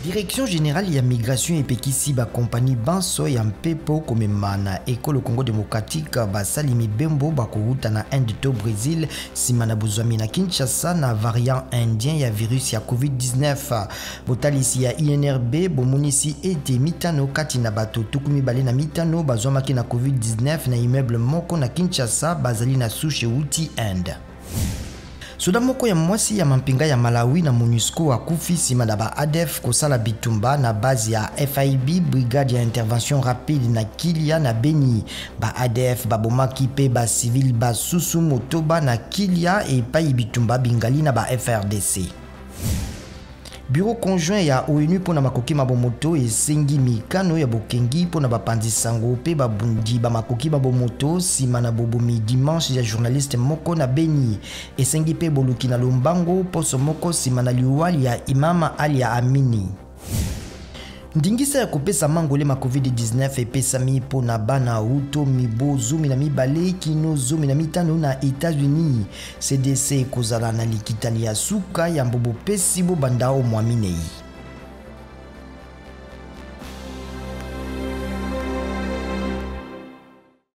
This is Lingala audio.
Direction générale ya migration epekisi bakompani banso ya mpepo komema na ekolo Congo démocratique basali mibembo bakowuta na Inde to Brésil nsima na bozwami na Kinshasa na variant indien ya virus ya COVID-19. Botalisi ya INRB bomonisi ete mitano kati na bato 25 bazwamaki na COVID-19 na immeuble moko na Kinshasa bazali na souche euti Inde. Soda moko ya mwasi ya mampinga ya Malawi na MONUSCO akufi nsima na ba ADF kosala bitumba na base ya FIB, brigade ya intervention rapide na Kilia na Beni. Ba ADF babomaki mpe ba civil basusu motoba na Kilia epai bitumba bingali na ba FRDC. Bureau conjoint ya ONU mpo na makoki ma bomoto esengi mikano ya bokengi mpo na bapanzi sango mpe babundi ba makoki ma bomoto nsima na bobomi dimanche ya journaliste moko na Beni. Esengi mpe boluki na lombango poso moko nsima na liwa lya Imam Alia Amini. Ndingisa ya kopesa mangole ma COVID-19 epesami mpo na bana uto mibu 12 kino 15 na Etats-Unis. CDC ekozala na likita lya suka yambo bopesi bobanda o mwa minei.